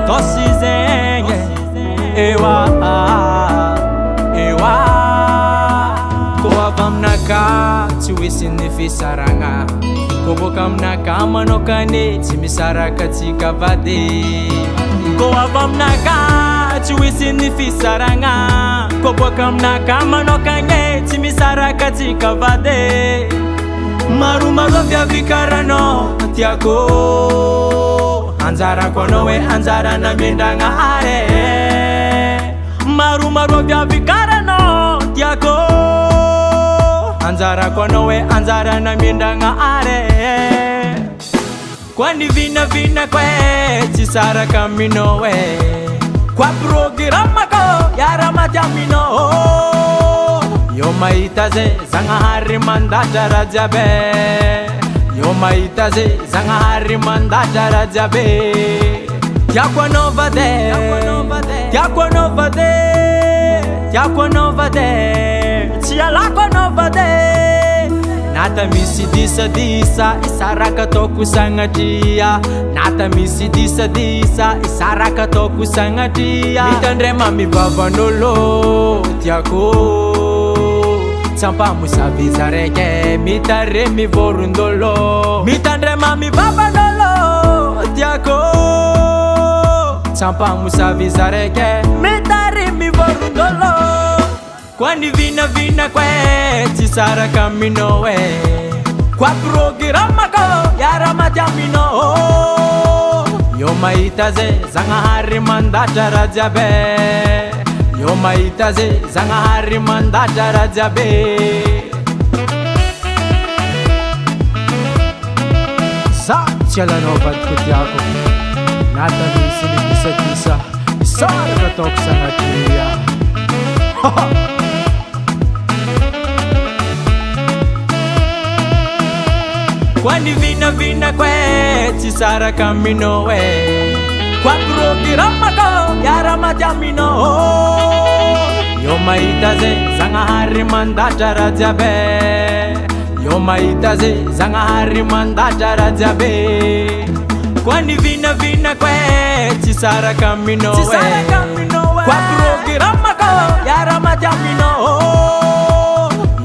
Tosy zegny ewa, ewa. Ko avy aminaka tsy ho hisy ny fisaragna. Ko boaka aminaka manokane tsy misaraka atsika vady. Ko avy aminaka tsy ho hisy ny fisaragna. Ko boaka aminaka manokane tsy misaraka atsika vady. Maromaro viavy karanao tiako. Anjarako anao hoe anjarana mendragnahary. Maromaro viavy karanao tiako. Anjarako anao hoe anjarana mendragnahary. Koa ny vinavinako e tsy saraka aminao e. Koa programmako hiara-maty aminao. Eo mahita zay Zagnahary mandatra raha jiaby e. Eo mahita zay Zagnahary mandatra raha jiaby e. Tiako anao vady e, tiako anao vady e, tiako anao vady e, tsy alako anao vady e. Nata misy disadisa isaraka ataoko sagnatria. Nata misy disadisa isaraka ataoko sagnatria. Mitandrema mivavan'olo tiako. Tsy ampamosavy zareke mitaremy vorondolo. Mitandrema mivavan'olo tiako. Tsy ampamosavy zareke mitaremy vorondolo. Koa ny vinavinako e tsy saraka aminao e. Koa programmako hiara-maty aminao. Eo mahita zay Zagnahary mandatra raha jiaby e. Eo mahita zay Zagnahary mandatra raha jiaby e. Za tsy alanao vadiko tiako. Nata misy ny disadisa isaraka ataoko sagnatria. Koa ny vinavinako e tsy saraka aminao e. Koa programmako hiara-maty aminao. Eo mahita zay Zagnahary mandatra raha jiaby e. Eo mahita zay Zagnahary mandatra raha jiaby e. Koa ny vinavinako e tsy saraka aminao e. Koa programmako hiara-maty aminao.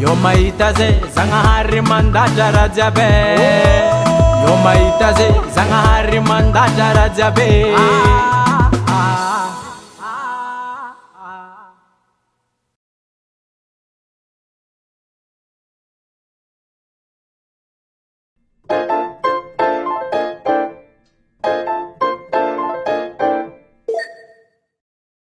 Eo mahita zay Zagnahary mandatra raha jiaby e. Eo mahita zay Zagnahary mandatra raha jiaby e.